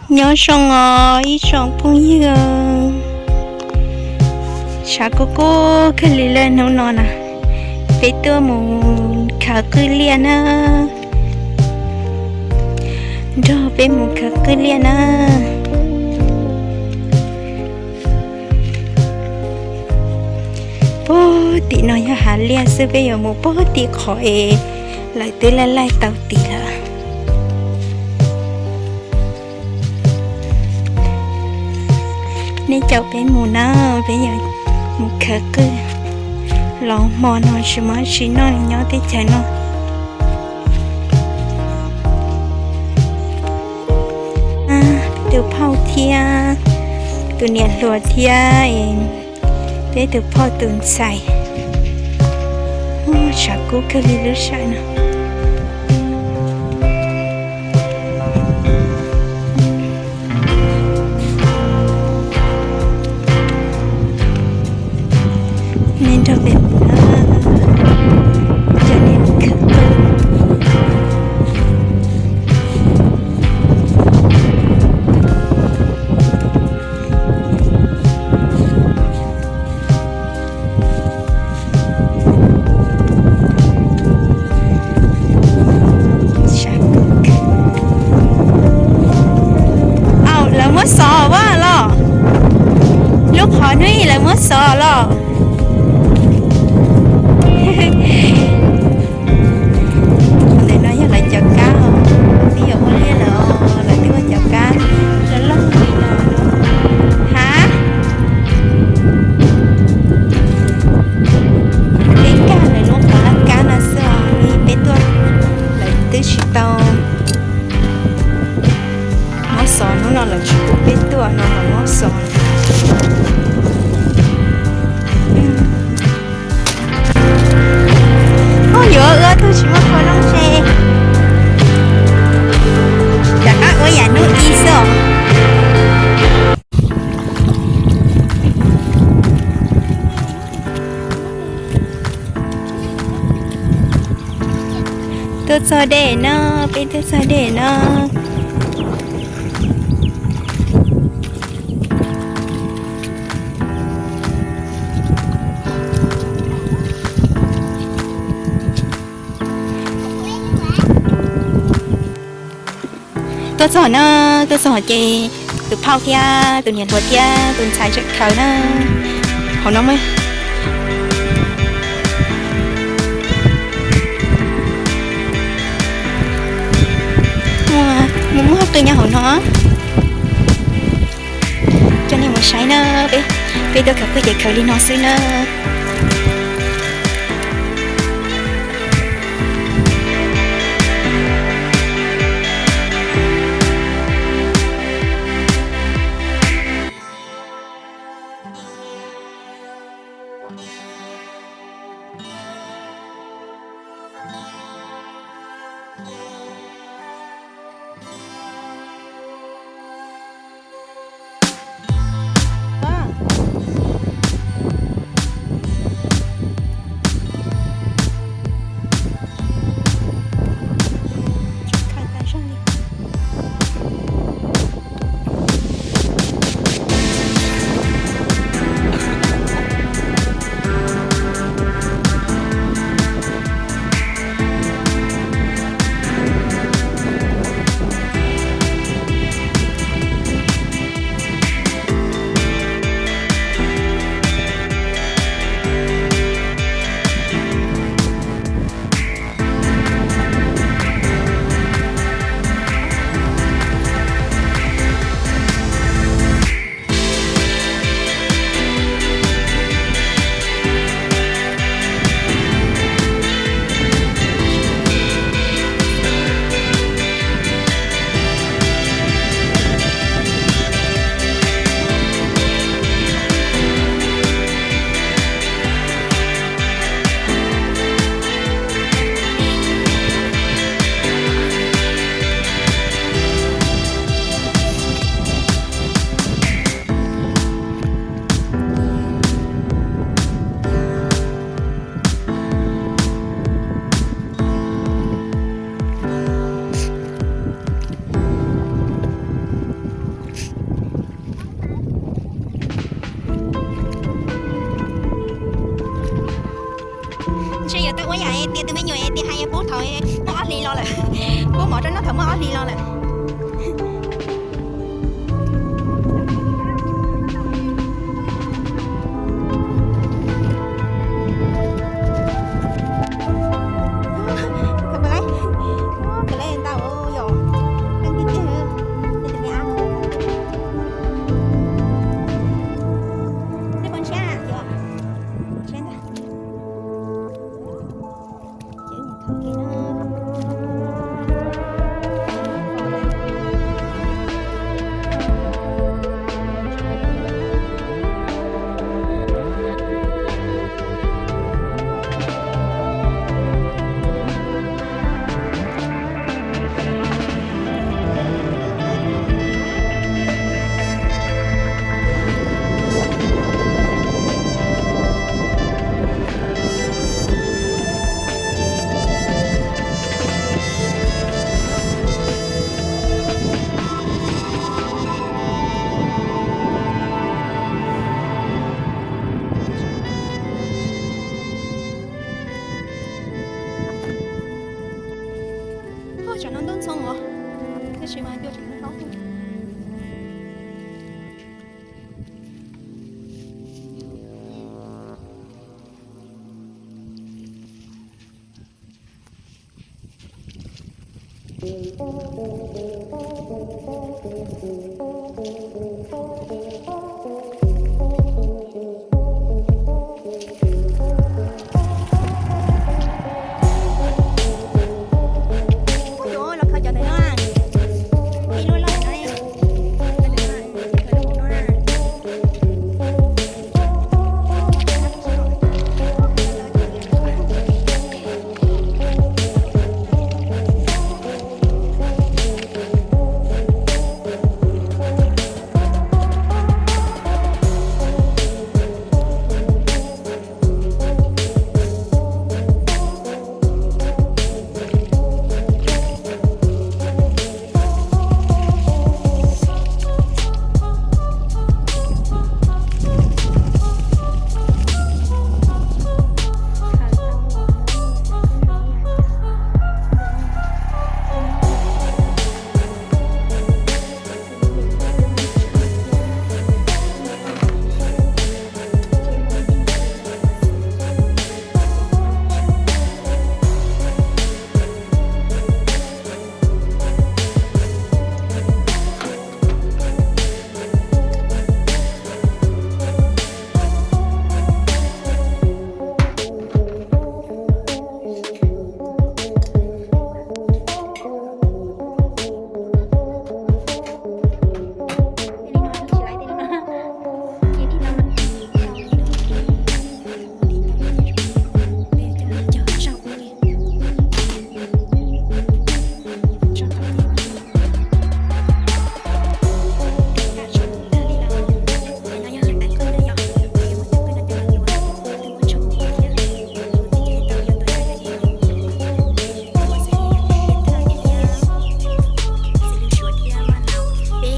Nyob zoo os ib tsoom phooj ywg, tshav kub kub kawg li lawm hnub no na, peb tuaj mus khaws qwj liaj na, nrog peb mus khaws qwj liaj na. Puag tim no yog hav liaj xwb, peb yuav mus puag tim qhov es lawv twb laij laij tau tid lawm. Nej caum peb mus na, peb yuav mus khaws qwj. Los hmo no tsis muaj dab tsi noj li nyob teb chaws no. Peb tus phauj thiab tus niam hluas thiab peb tus phauj tus ntxhais. Tshav kub kawg li lub sij hawm no. Nej nrog peb mus na, coj nej mus khaws qwj. Au, lawv muab xov vaj los? Lub qhov hnub ib lawv muab xov los? Qhov ntawm no yog lawv cov kab os, twb yuav ua liaj lawm os, lawv twb ua cov kab loj loj li no. Hav, peb nkag lawv lub qhov laj kab no xwb os, peb tuaj lawv twb tsis tau muab xov, hnub no lawv tsis pub peb tuaj no los muab xov. Koj yuav ua tug tsis muaj kua loob ze, rov qab ua yam hnub ib xwb os. Tuaj txog dej no, peb tuaj txog dej no. Tuaj txog na, tuaj txog ces tus phauj thiab tus niam hluas thiab tus ntxhais tseem khaws na. Hauv no muaj, muaj qwj nyob hauv no. Coj nej mus saib na, peb, peb tuaj khaws qwj ces khaws li no xwb na. Yam tias tus me nyuam tias hais yog pub thaum muaj ob hlis los lawm, pub mov rau noj thaum muaj ob hlis los lawm. Tsam no ntuj ntxhoo os, tab sis mas cua tseem ntau.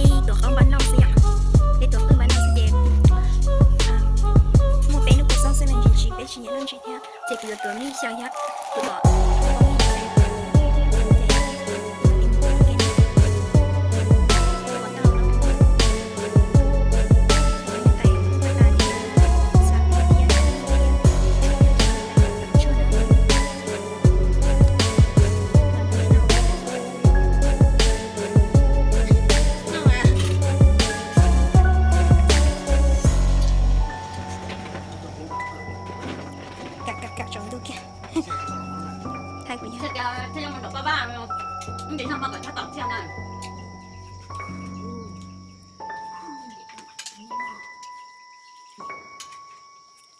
Peb tuav qwj npaj noj xwb yom, peb tuav qwj npaj noj xwb ces muaj peb lub kua xoob xwb me ntsis, peb tsis nyiam lub ntsis thiab ces kuv yuav tuav lub xyaw thiab kuv tuav Kam tsaus ntuj kiag. Thaij kuv yog.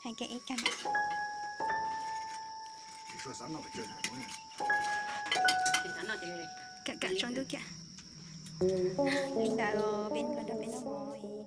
Hais kiag ib kag. Kam, kam tsaus ntuj kiag. Li ntawd peb los nrog peb noj mov.